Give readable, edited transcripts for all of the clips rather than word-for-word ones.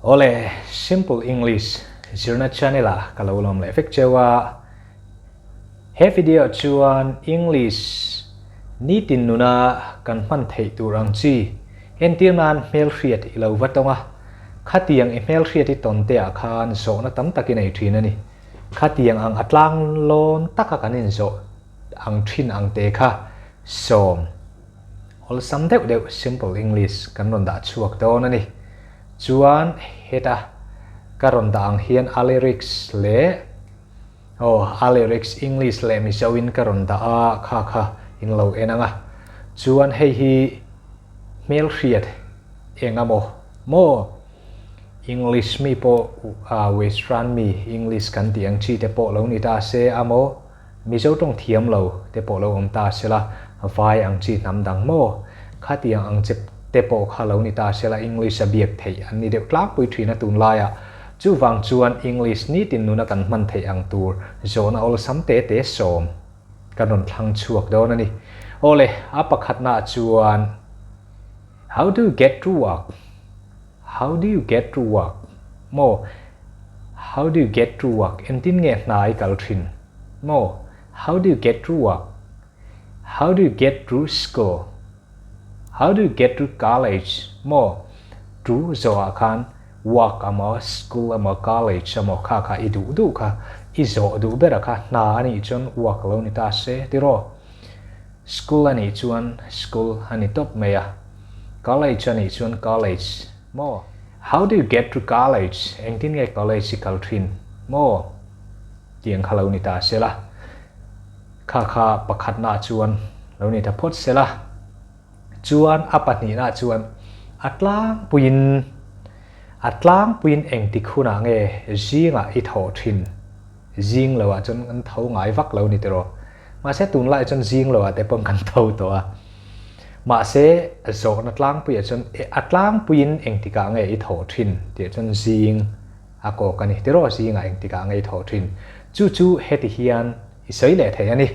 Awle, Simple English zirna channel ah ka lo lawm leh vek cheu a. He video ah chuan English nitin nuna kan hman theih tur ang chi entir nan hmelhriat i lo va tawng a. Khatiang i hmelhriat i tawn te ah khan zawhna tam tak i nei thin a ni. Khatiang ang a tlang lawn taka kan inzawh ang thin ang te kha sawm awlsam deuh deuh simple English kan rawn dah chhuak dawn a ni. Chuan heta ka rawn dah ang hian a lyrics leh aw a lyrics English leh Mizo in ka rawn dah a kha kha in lo en ang a. Chuan hei hi hmelhriat eng amaw maw? English mi pawh Western mi English kan tih ang chi te pawh lo ni ta se a maw? Mizo tawng thiam lo te pawh lo awm ta se la, vai ang chi hnam dang maw? Khatiang ang che te pawh kha lo ni ta se la English a biak theih an ni deuh tlangpui thin a tunlaiah. Chuvang chuan English nitin nuna kan hman theih ang tur zawhna awlsam te te sawm kan rawn thlang chhuak dawn a ni. Awle, a pakhatnaah chuan How do you get to work? How do you get to work? Maw? How do you get to work? Engtin nge hna i kal thin? Maw? How do you get to work? How do you get to school? How do you get to college? Maw? To zawhah khan work emaw, school emaw, college emaw kha kha i duh duh kha, i zawh duh berah kha hna a nih chuan work lo ni ta se tiraw? School a nih chuan school a ni tawp mai a, college a nih chuan college maw? How do you get to college? Engtin nge college i kal thin maw? Tiang kha lo ni ta se la, kha kha pakhatnaah chuan lo ni ta phawt se la, chuan a pahnihnaah chuan a tlangpuiin a tlangpuiin engtik hunah nge zingah i thawh thin? Zing loah chuan kan tho ngai vak lo ni tiraw? Mahse tunlai chuan zing loah te pawh kan tho tawh a. Mahse zawhna tlangpuiah chuan a tlangpuiin engtikah nge i thawh thin tih chuan zing a kawk a ni. Tiraw zingah engtikah nge i thawh thin? Chu chu heti hian i sawi leh thei a ni.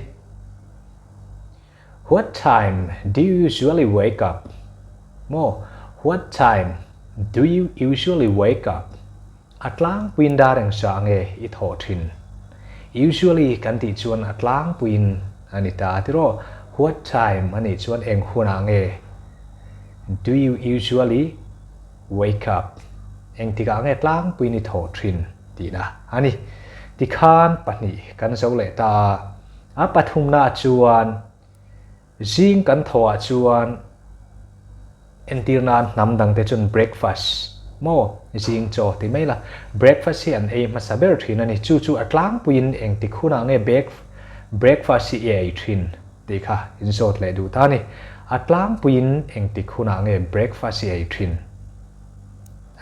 What time do you usually wake up? Maw? What time do you usually wake up? A tlangpuiin dar eng sa nge i thawh thin? Usually kan tih chuan a tlangpuiin a ni ta tiraw? What time a nih chuan eng hunah nge? Do you usually wake up? Engtikah nge tlangpuiin i thawh thin tihna a ni. Tikhan pahnih kan zo leh ta a, a pathumnaah chuan Zing kan thawhah chuan entir nan hnam dangte chuan breakfast maw zing chaw ti mai la, breakfast hi an ei hmasa ber thin a ni. Chu chu a tlangpuiin engtik hunah nge breakfast hi i ei thin tih kha in zawt leh duh ta a ni. A tlangpuiin engtik hunah nge breakfast i ei thin?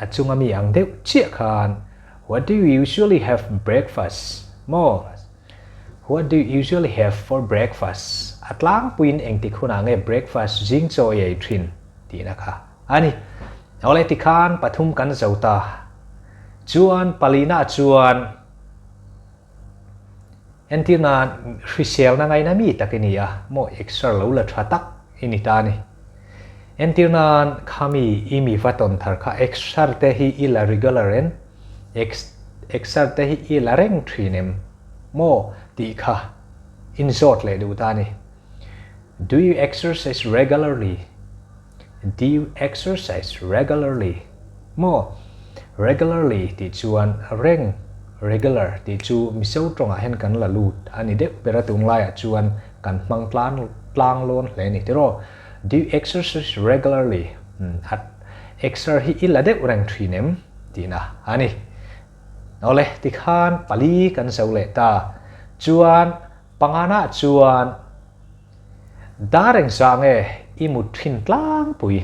A chunga mi ang deuh chiah khan What do you usually have breakfast maw? What do you usually have for breakfast? A tlangpuiin engtik hunah nge breakfast zing chaw i ei thin? tihna kha a ni. Awle tikhan pathum kan zo ta. Chuan palina chuan entir nan hriselna ngaina mi tak i ni a, maw exer lo la tha tak i ni ta a ni. Entir nan khami i mi va tawn thar kha exer te hi i la regular en? Exer te hi i la reng thin em? Maw tih kha in zawt leh duh ta a ni. Do you exercise regularly? Do you exercise regularly? Maw regularly tih chuan reng, regular tih chu Mizo tawngah hian kan la lut a ni deuh ber a, tunlaiah chuan kan hmang tlang tlang lawn hle a ni tiraw? Do you exercise regularly? Exer hi i la deuh reng thin em? Tihna a ni. Awle, tikhan pali kan zo leh ta. Chuan, panganah chuan dar engzah nge i mut thin tlangpui?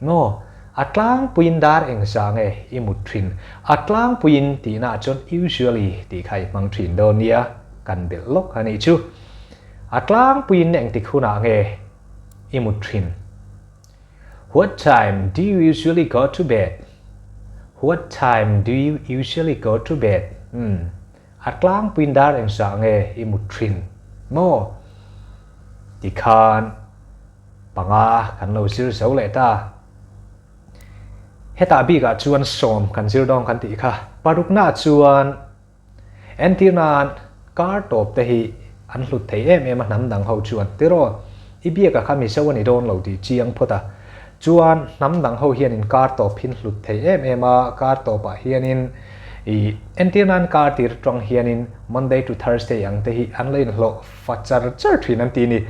Maw, a tlangpuiin dar engzah nge i mut thin? A tlangpuiin tihnaah chuan usually tih kha i hmang thin dawn nia, kan belh lawk a nih chu. A tlangpuiin engtik hunah nge i mut thin? What time do you usually go to bed? What time do you usually go to bed? Umm, a tlangpuiin dar engzah nge i mut thin maw? Tikhan panga kan lo zir zo leh ta. Hetah bikah chuan sawm kan zir dawn kan tih kha. Paruknaah chuan entir nan kar tawp te hi an hlut thei em em a hnam dang ho chuan tiraw i biaka kha Mizo a ni dawn lo tih chiang phawt a. Chuan hnam dang ho hianin kar tawp hin hlut thei em em a, kar tawpah hianin i entir nan kar tir tang hianin Monday to Thursday ang te hi an lo inhlawh fa char char thin an ti ni.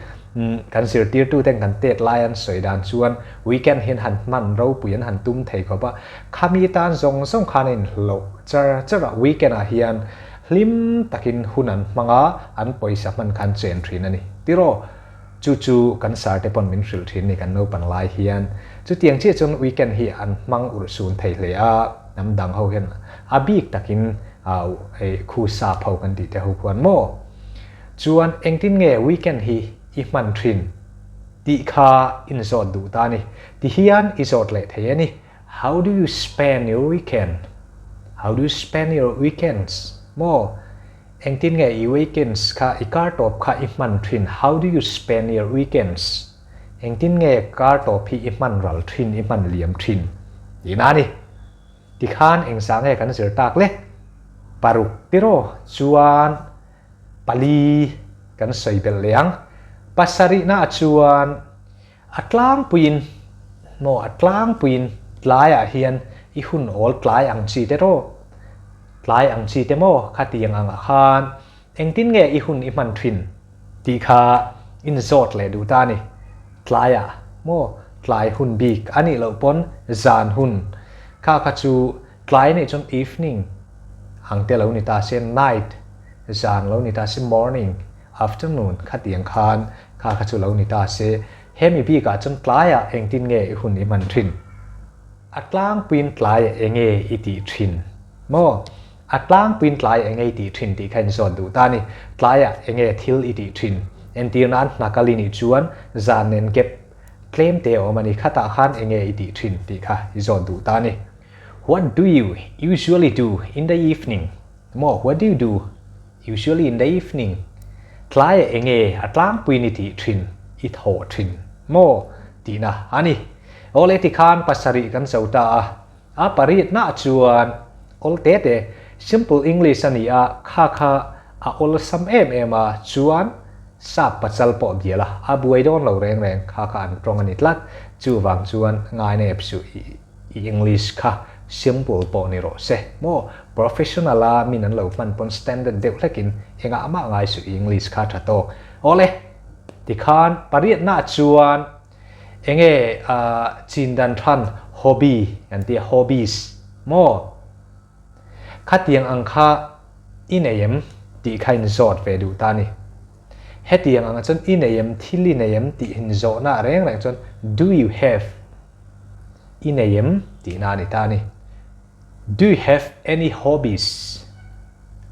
Kan zirtirtuten kan tet lai an sawi dan chuan weekend hian han hman ropui an han tum thei khawp a, khami tan zawng zawng khan a inhlawh char char a, weekend ah hian hlim takin hun an hmang a, an pawisa hman khan chen thin a ni. Tiraw? Chu chu kan sar te pawn min hrilh thin ni kan naupan lai hian. Chutiang chiah chuan weekend hi an hmang urh sun thei hle a, hnam dang ho hian a bik takin khu sap ho kan tih te ho khuan maw? Chuan engtin nge weekend hi i hman thin tih kha in zawt duh ta a ni. Ti hian i zawt leh thei a ni. How do you spend your weekend? How do you spend your weekends? Maw? Engtin nge i weekends kha i kar tawp kha i hman thin? How do you spend your weekends? Engtin nge kar tawp hi i hman ral thin, i hman liam thin? Tihna a ni. Tikhan engzah nge kan zir tak le? Paruk tiraw chuan pali kan sawi belh leh ang. Pasarihnaah chuan a tlangpuiin maw a tlangpuiin tlaiah hian i hun awl tlai ang chi te rawh tlai ang chi te maw khatiang angah khan engtin nge i hun i hman thin tih kha inzawt leh duh ta a ni. Tlaiah maw tlai hun bik a nih loh pawn zan hun kha kha chu tlai nih chuan evening ang te lo ni ta se night zan lo ni ta se morning afternoon khatiang khan kha kha chu lo ni ta se hemi bikah chuan tlaiah engtin nge i hun i hman thin? A tlangpuiin tlaiah enge i tih thin maw? A tlangpuiin tlai enge i tih thin tih kha inzawt duh ta a ni. Tlaiah enge thil i tih thin? Entir nan hna kal i nih chuan zan nen gap tlem te a awm a ni. Khatah khan enge i tih thin tih kha i zawt duh ta a ni. What do you usually do in the evening? Maw, what do you do usually in the evening? Tlaiah enge a tlangpuiin i tih thin, i thawh thin maw? Tihna a ni. Awle tikhan pasarih kan zo ta a. A pariatnaah chuan awl te te, simple English a ni a, kha kha a awlsam em em a, chuan sap pachal pawh bial a, a buai dawn lo reng reng, kha kha an tawng a ni tlat. Chuvang chuan ngainep suh i English kha simple pawh ni rawh se maw, professional a min an lo hman pawn standard deuh hlekin engah mah ngai suh i English kha tha tawk. Awle, tikhan pariatnaah chuan Enge chin dan than hobby kan tia hobbies maw? Khatiang ang kha i nei em tih kha in zawt ve duh ta a ni. Hetiang angah chuan i nei em thil i nei em tih in zawhna reng reng chuan do you have i nei em tihna a ni ta a ni. Do you have any hobbies?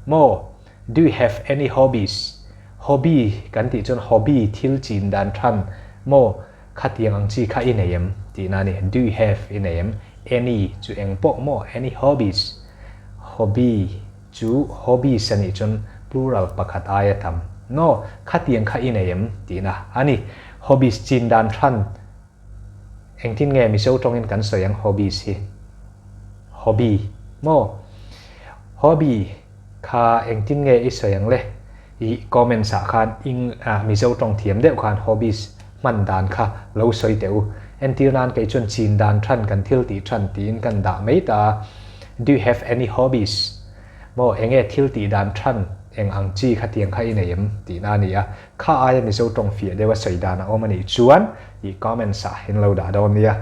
Maw? Do you have any hobbies? Hobby kan tih chuan hobby thil chin dan than maw? Khatiang ang chi kha i nei em? Tihna a ni. Do you have i nei em? Any chu eng pawh maw? Any hobbies? Hobby chu hobbies a nih chuan plural pakhat aia tam. No, khatiang kha i nei em? Tihna a ni. Hobbies chin dan than Engtin nge Mizo tawngin kan sawi ang hobbies hi? Hobby maw? Hobby kha engtin nge i sawi ang le? I comments ah khan ing ah Mizo tawng thiam deuh khan hobbies hman dan kha lo sawi teh u. Entir nan kei chuan chin dan than kan thil tih than tiin kan dah mai ta a. Do you have any hobbies? Maw enge thil tih dan than eng ang chi kha tiang kha i nei em? Tihna a ni a. Kha aia Mizo tawng fiah deuha sawi dan a awm a nih chuan i comments ah in lo dah dawn nia.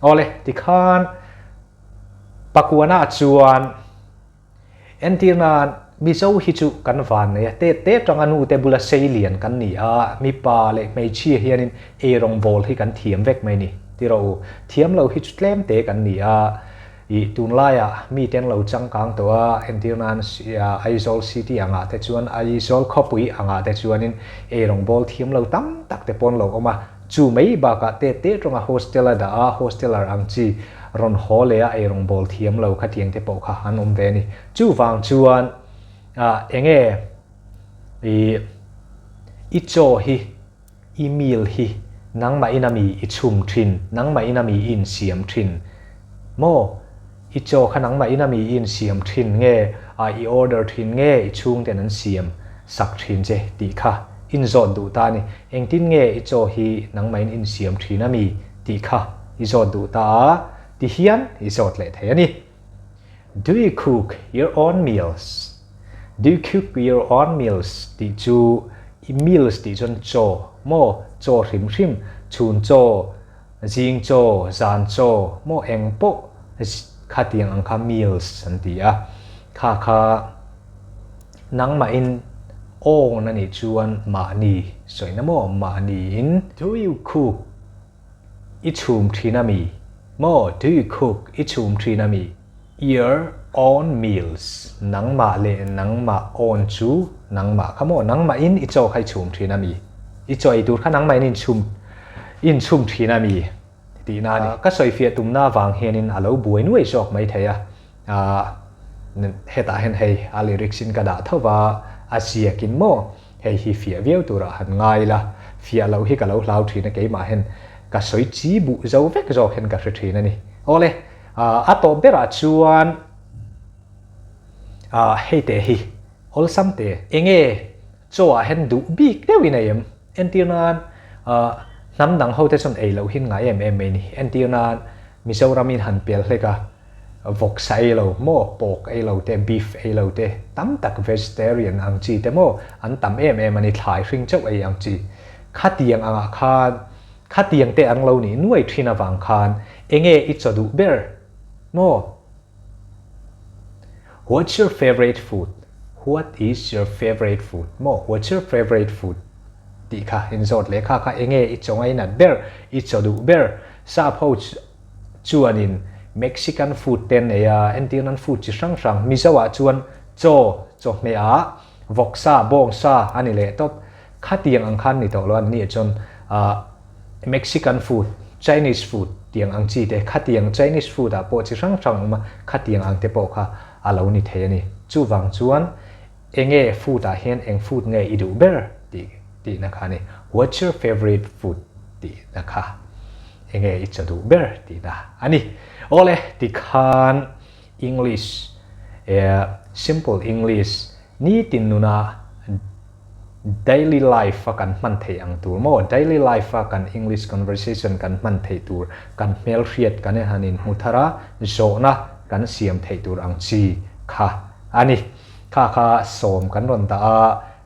Awle, tikhan Pakuana chuan entir nan Mizo hi chu kan van nei a, te te tanga nu te bula sei lian kan ni a, mipa leh hmeichhia hianin eirawng bawl hi kan thiam vek mai ni ti rawh u. Thiam lo hi chu tlem te kan ni a. Ih, tunlaiah mite an lo changkang tawh a, entir nan Aizawl City angah te chuan Aizawl khawpui angah te chuanin eirawng bawl thiam lo tam tak te pawn lo awm a, chu mai bakah te te tawnga hostel a dah a, hosteler ang chi rawn haw leh a eirawng bawl thiam lo khatiang te pawh kha an awm ve a ni. Chuvang chuan enge ih i chaw hi I meal hi nangmah in ami i chhum thin, nangmah in ami i insiam thin maw? I chaw kha nangmah in ami i insiam thin nge a i order thin nge i chhungten an siam sak thin che tih kha in zawt duh ta a ni. Engtin nge i chaw hi nangmah in insiam thin ami tih kha i zawt duh ta a, ti hian i zawt leh thei a ni. Do you cook your own meals? Do you cook your own meals tih chu i meals tih chuan chaw maw chaw hrim hrim chhun chaw Zing chaw, zan chaw, maw eng pawh khatiang ang kha meals an ti a, kha kha nangmahin own a nih chuan mahni sawina maw mahniin. Do you cook i chhum thin a mi? Maw do you cook i chhum thin a mi? Your own meals nangmah leh nangmah own chu nangmah kha maw nangmahin i chaw kha i chhum thin a mi? I chaw ei tur kha nangmahin in chhum in chhum thin a mi? Tihna a ni. Ka sawifiah tumna avang hianin a lo buai nuai zawk mai thei a, hetah hian hei a lyrics in ka dah tho va, a ziakin maw hei hi fiah viau turah han ngai la, fiah loh hi ka lo hlau thin a keimah hian ka sawi chi buh zo vek zawk hian ka hre thin a ni. Awle. A tawp berah chuan hei te hi awlsam te. Enge chaw ah hian duh bik deuhin a em? Entir nan hnam dang ho te chuan ei loh hin ngai em em mai ni. Entir nan Mizoram in han pel hlek a, vawksa ei lo maw, pork ei lo te, beef ei lo te, tam tak vegetarian ang chi te maw an tam em em a ni, thlai hring chauh ei ang chi. Khatiang angah khan Khatiang te ang lo nih nuai thin avang khan enge i chaw duh ber maw? What's your favorite food? What is your favorite food? Maw what's your favorite food? tih kha in zawt leh kha kha enge i chaw ngainat ber, i chaw duh ber? Sap ho chuanin Mexican food te an nei a, entir nan food chi hrang hrang Mizo ah chuan chaw, chawhmeh ah vawksa, bawngsa a ni leh tawp. Khatiang ang khan ni tawh lo an nih chuan ah Mexican food, Chinese food tiang ang chi te, khatiang Chinese food ah pawh chi hrang hrang awm a, khatiang ang te pawh kha a lo ni thei a ni. Chuvang chuan enge food ah hian eng food nge i duh ber tih tihna kha a ni. What's your favourite food tihna kha enge i chaw duh ber tihna a ni. Awle tikhan English eh simple English nitin nuna daily life a kan hman theih ang tur maw daily life a kan English conversation kan hman theih tur kan hmelhriat kan en han inhmu thar a zawhna kan siam theih tur ang chi kha a ni. Kha kha sawm kan rawn dah a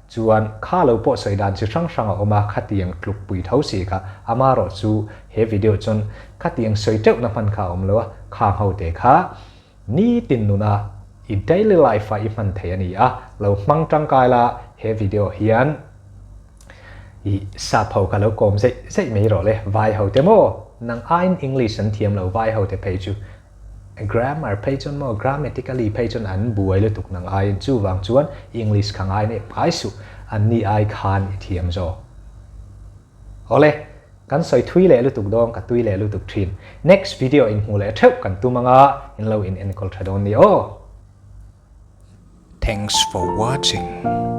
chuan kha lo pawh sawi dan chi hrang hrang a awm a khatiang tluk pui tho si kha amarawh chu he video chuan khatiang sawi teuhna hman kha a awm lo a khang ho te kha Nitin nuna i daily life a i hman thei a ni a, lo hmang tangkai la he video hian i sap ho kha lo kawm zeih zeih mai rawh le, vai ho te maw nang aiin English an thiam lo vai ho te phei chu grammar phei chuan maw grammatically phei chuan an buai lutuk nang aiin chuvang chuan English kha ngai nep ngai suh an ni ai khan i thiam zawk. Awle, kan sawi thui leh lutuk dawn, ka tui leh lutuk thin. Next video in hmuh leh theuh kan tum anga, in lo in enkawl tha dawn ni aw. Thanks for watching.